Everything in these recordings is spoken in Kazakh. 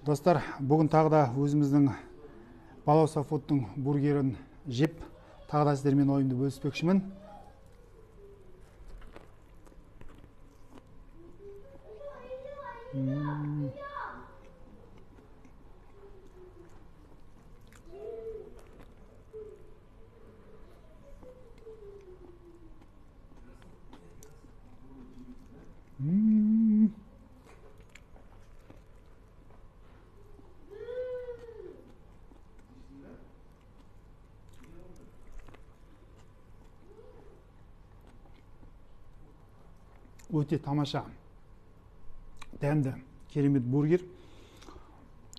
Достар, бүгін тағы да өзіміздің Балауса Фудтың бургерін жеп, тағы да сіздермен ойымды бөліспекшімін. Өте тамаша, дәмді, керемет бургер.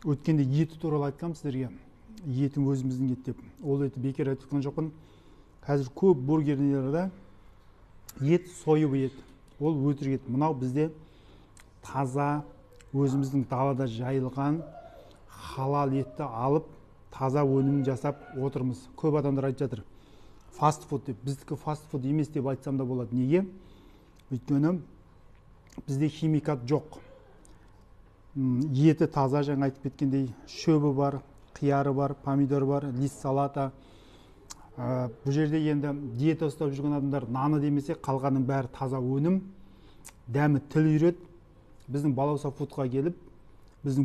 Өткенде еті туралы айтқам сіздерге, етін өзіміздің ет деп. Ол еті бекер айтып жатқан жоқпын. Қазір көп бургерлерде ет сойып ет, ол өтірік ет. Мынау бізде таза, өзіміздің далада жайылған халал етті алып, таза өнімін жасап отырмыз. Көп адамдар айтып жатыр, фаст фуд деп. Біздікі фаст фуд емес деп айтсам да болады. Неге? Өйткені бізде химикат жоқ. Еті таза, жаңа айтып кеткендей, шөбі бар, қияры бар, помидор бар, лист салата. Бұл жерде енді диета ұстап жүрген адамдар наны демесе, қалғанның бәрі таза өнім. Дәмі тіл үйрет. Біздің Балауса Фудқа келіп, біздің